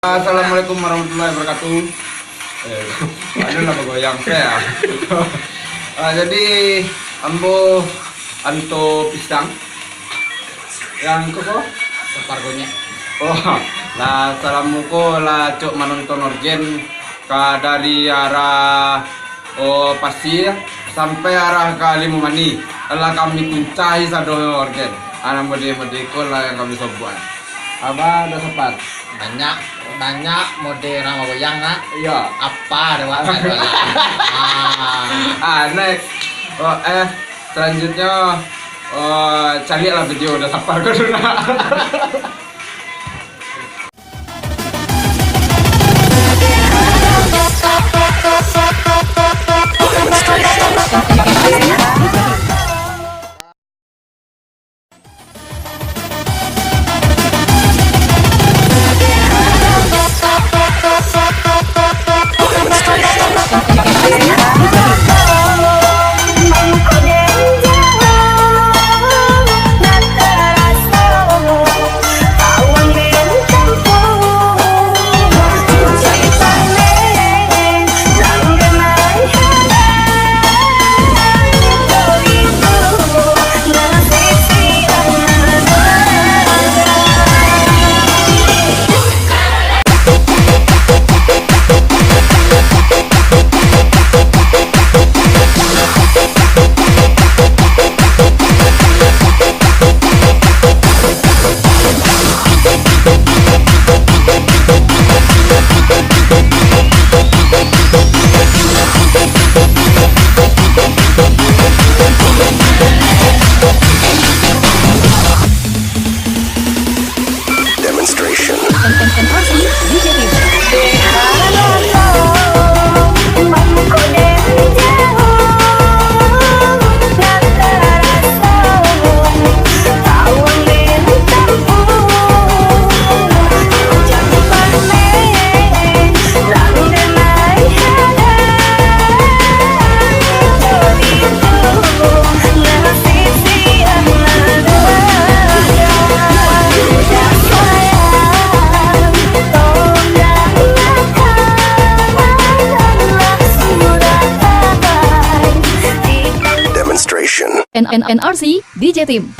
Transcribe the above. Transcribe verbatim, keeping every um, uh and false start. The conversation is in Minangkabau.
Assalamualaikum warahmatullahi wabarakatuh. Eh, aduh, lah bagoyang saya. Ah, jadi, ambo Anto Pisang. Yang ko, ko? Sapar Gonyek. Oh, lah, salamu ko lah cok manonton Orgen ka dari arah, oh, Pasir sampai arah ka Limau Manih. Lah kami kuncai sado Orgen. Anak mode-mode ko lah yang kami sobuan. Abah dah sempat? Banyak, banyak mode urang bagoyang, nak. Iya. Apa ada wak bagoyang? Ah. Ah, next. Oh, eh, selanjutnya, oh, caliaklah video dah sapar ko tu, nak. Demonstration. Demonstration. N N N R C D J Team.